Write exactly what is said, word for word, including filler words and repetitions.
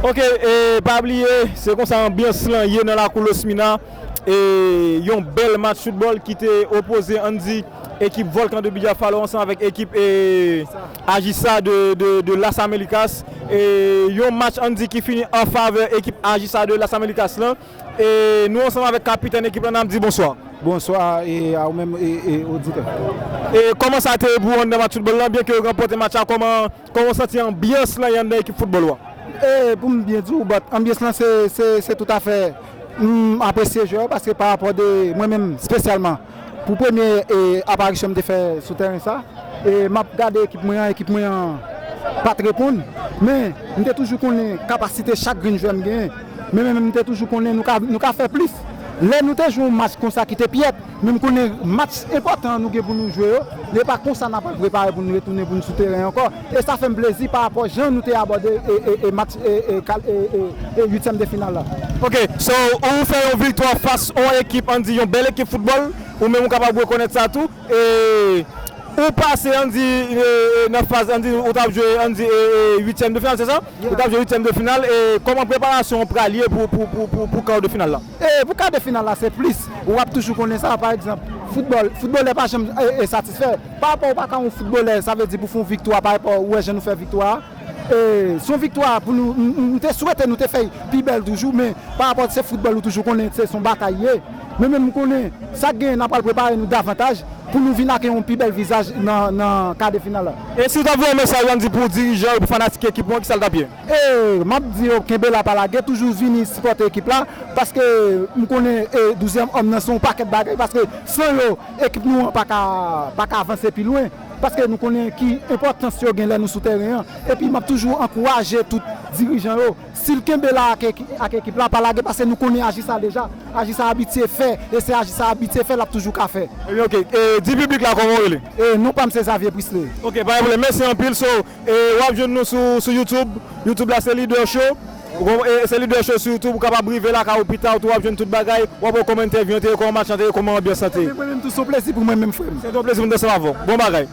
Ok, e pa bliye, se konsa anbyans lan ye nan lakou Losmina. E yon bèl match foutbòl ki te opoze, ann di, ekip Volcan de Biafalo ansanm avèk ekip e Ajisa de, de, de Las Américas. E yon match, ann di, ki fini an favè ekip Ajisa de Las Américas lan. E nou ansanm avèk kapitèn ekip lan, n ap di bonswa. Bonswa e a ou menm e, e oditè. E kòman sa te ye pou ou anndan match foutbòl lan, byen ke yo ranpòte match la, kòman, kòman w santi anbyans lan ye anndan ekip foutbòl ou a? E pou m byen di w, but anbyans lan se, se, se toutafè, m apresye jwè yo paske pa rapò de mwen menm espesyalman, pou premye e, aparisyon m te fè sou tèren sa, e m ap gade ekip mwen an, ekip mwen an pa t reponn, men m te toujou konnen kapasite chak grenn jwè m genyen. Men, men, men m te toujou konnen nou ka, nou ka fè plis. Lè nou te jwe yon match konsa ki te pyèt, men m konnen match enpòtan nou gen pou nou jwe yo, e pa konsa n ap prepare pou nou retounen pou nou sou teren ankò. E sa fè m plezi pa rapò jan nou te abòde e, e, e match e, e, kal- e, e, e uityèm de final la. Ok, so ou fè yon viktwa fas yon ekip, ann di yon bèl ekip foutbòl, ou menm ou kapab rekonèt sa tou. E ou pase, ann di, e, nan faz, ann di, ou t ap jwe, ann di, e, e, uityèm de final, se sa? Ou t ap jwe uityèm de final, e kòman preparasyon an pral ye pou, pou, pou, pou, pou kar de final la? E pou kar de final la, se plis. Ou ap toujou konnen sa, pa egzanp, foutbòl, foutbolè pa janm e, e satisfè. Pa rapò ou pa ka yon foutbolè, sa vle di pou fè yon viktwa, pa rapò ou wè jan nou fè viktwa a. E se yon viktwa pou nou, nou, nou te swete nou te fè pi bèl toujou, men pa rapò se foutbòl ou toujou konnen se, se yon batay ye. Men menm m konnen sa k genyen, n ap pral prepare nou davantaj pou nou vin ak yon pi bèl vizaj nan, nan kar de final la. E si w ta voye yon mesaj, ann di, pou dirijan yo, pou fanatik ekip ou an, kisa l t ap ye? E m ap di yo kenbe la, pa lage, toujou vini sipòte ekip la, paske m konnen e douzyèm òm nan se yon pakèt bagay, paske san yo, ekip nou an pa ka, pa ka avanse pi lwen, paske nou konnen ki enpòtans yo gen lè nou sou tèren an. Epi m ap toujou ankouraje tout dirijan yo, si l kenbe la ak eki- ak ekip la, pa lage, paske nou konnen Ajisa deja. Ajisa abitye fè, e se Ajisa abitye fè, l ap toujou ka fè. Ebyen, ok. E di piblik la kòman w rele? E non pa m se Xavier Prisley. Ok, pa gen pwoblèm. Mèsi anpil. So, e w ap jwenn nou sou, sou YouTube. YouTube la se Leader Show. Ou konprann? E se Leader Show sou YouTube. Ou kapab rive lakay ou pita, ou tou w ap jwenn tout bagay. W ap wè kòman entèvyou an te ye, kòman match lan te ye, kòman anbyans lan te ye. Mwen menm tou, se yon plezi pou mwen menm, frè m. Se yon plezi pou nou te ansanm avè w. Bon bagay.